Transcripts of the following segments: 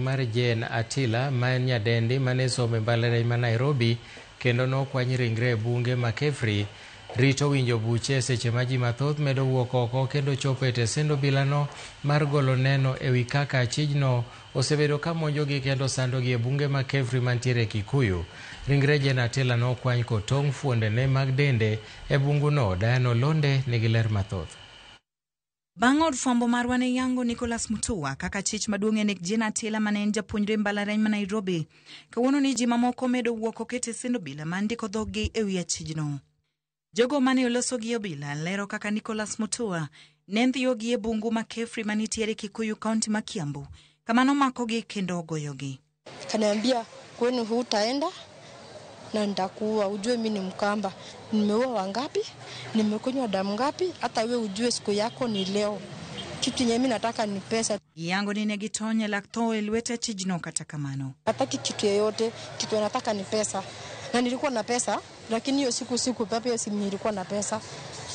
Mar Jane Atila ma en nyadendi mane somo e mbalariany ma Nairobi kendo nokwany ringre e bunge ma Kefri rito winjo buche seche ma ji mathoth medo wuok oko kendo chopo e tesend obilano mar golo neno ewi kaka achijno osebedo ka monjogi kendo sandogi e bunge ma Kefri mantiere Kikuyu. Ringre Jane Atila nokwany kotong' fuondene mag dende e bunguno. Diana Olonde nigi ler mathoth. Bang' od fwambo marwa ne yango Nicholas Mutua kaka chich maduong' e nek Jane Atila mane en japuonjre mbalariany ma Nairobi. Kawuono ni ji mamoko medo wuok oket e send obila ma ndiko dhoggi e wi achijno. Jogo mane oloso gi obila lero kaka Nicholas Mutua ne ndhiyogi e bungu ma Kefri manitiere Kikuyu kaunti ma Kiambu kama nomakogi kendo ogoyogi. Kaniambia kwenu hutaenda na nitakuua, ujue mi ni Mkamba, nimeua wangapi, nimekunywa damu ngapi, hata we ujue siku yako ni leo. Kitu yenye mi nataka ni pesa. Giyango ni ne gitony e lak tho e lwet achijno kata kamano. Hataki kitu yeyote, kitu nataka ni pesa, na nilikuwa na pesa, lakini hiyo siku sikubeba hiyo simu, nilikuwa na pesa,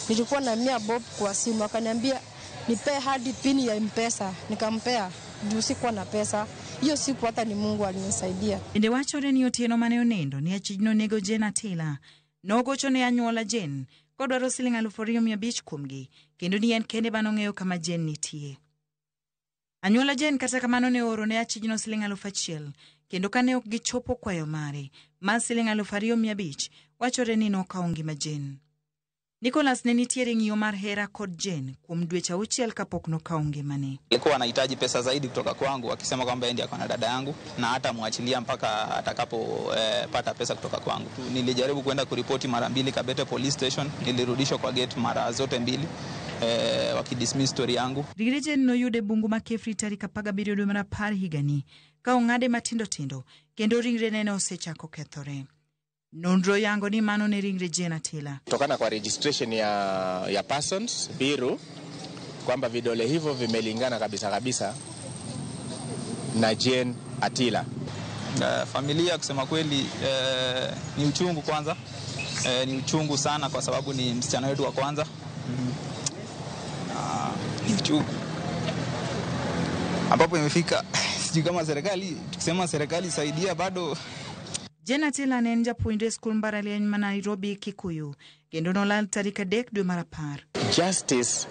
nilikuwa na 100 bob kwa simu. Akaniambia nipe hadi pini ya Mpesa, nikampea juu sikuwa na pesa hiyo siku, hata ni Mungu alinisaidia. Bende wachore ni otieno mane onindo ni achijno nego Jane Atila nogocho ne anyuola Jane kodwaro siling 2,500 kuomgi kendo ni en kende manong'eyo kama Jane nitie. Anyuola Jane kata kamano ne ooro ne achijno siling 1,000 kendo kane ok gichopo kwayo mare mar siling 2,500 wachore ni nokawo ngima Jane. Nicholas ne nitiere ng'iyo mar hera kod Jane kuom dweche 6 kapok nokawo ngimane. Alikuwa anahitaji pesa zaidi kutoka kwangu, akisema kwamba yeye ndiye ako na dada yangu na hata mwachilia mpaka atakapopata pesa kutoka kwangu. Nilijaribu kwenda kuripoti mara 2 Kabete Police Station, nilirudishwa kwa gate mara zote 2, wakidismiss story yangu. Ringre Jane noyud e bungu ma Kefri tarik 17 dwe mar 10 higani ka ong'ade matindo tindo kendo ringre ne osechako kethore. Nonro yango ni mano ne ringre Jane Atila. Kutokana kwa registration ya persons Biru kwamba vidole hivyo vimelingana kabisa kabisa na Jane Atila. Familia kusema kweli ni uchungu kwanza. Ni uchungu sana kwa sababu ni msichana wetu wa kwanza. Ni uchungu. Ambapo imefika sijui kama serikali, tukisema serikali saidia bado. Jane Atila ne en japuonjre skul mbalariany ma Nairobi Kikuyu kendo nolal tarik 3 dwe mar 10. Justice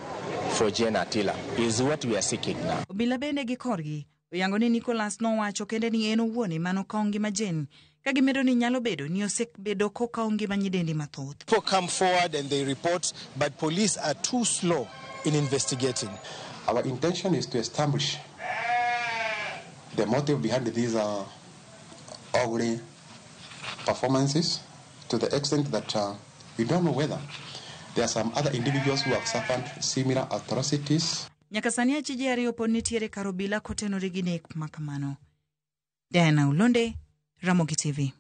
for Jane Atila is what we are seeking now. Obila bende gi korgi oyango ni Nicholas nowacho kende ni en owuon ema nokawo ngima Jane ka gimedo ni nyalo bedo ni osebedo kokawo ngima nyidendi mathoth. People come forward and they report, but police are too slow in investigating. Our intention is to establish the motive behind these ugly performances to the extent that we don't know whether there are some other individuals who have suffered similar atrocities. Nyaka sani achije 2 pod nitiere kar obila kotenore gi nek makamano. Diana Ulonde, Ramogi TV.